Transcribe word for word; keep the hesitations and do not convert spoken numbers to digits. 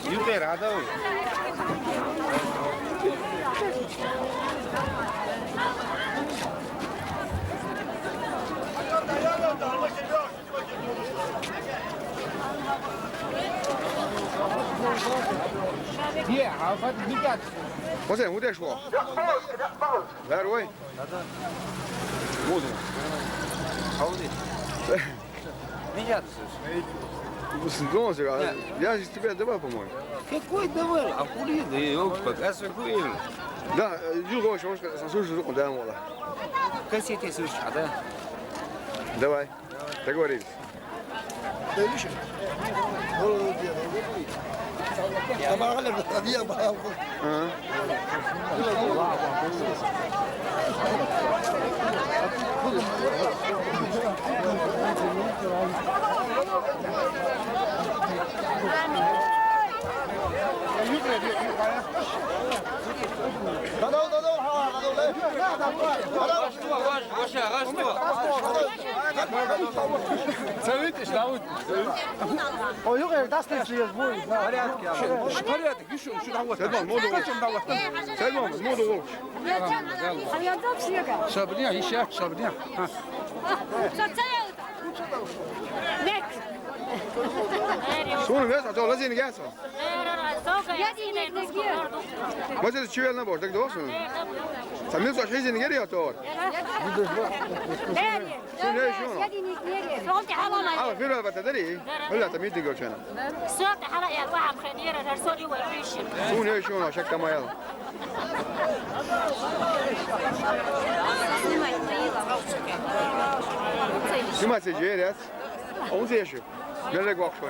Юкъера гьадав. Гье, гьалфат бикӀад. Гьусейн, гьудеш ву? Вар вай? Муду. Гьавди. Нигат. Слушай, а я же тебя давал, по-моему. Какой давал? А хули да, ёлки, пока сухуем. Да, э, ю лош, лош, слушай, руку дай, мол. Кассеты слушай, а, да? Давай. Договорились. Ага. Цавит, ишдавут. Ой, югъер дастес лез буй. Порядок, ишо, ишо дават. Седман, моду. Седман, моду. Сабрия, иша, сабрия. Сун вез, а то лазин гясо. Маза чивел на борт, так досун. Самил со хизин гери а то. Сун не шуно. Ала фирал бата дари. Вала та митинг гочана. Сорта гьала я ва хенера, сори ва виши. Сун не шуно, шак тамаял. Сима се жеряс. Он се шу. Мелек вахшо.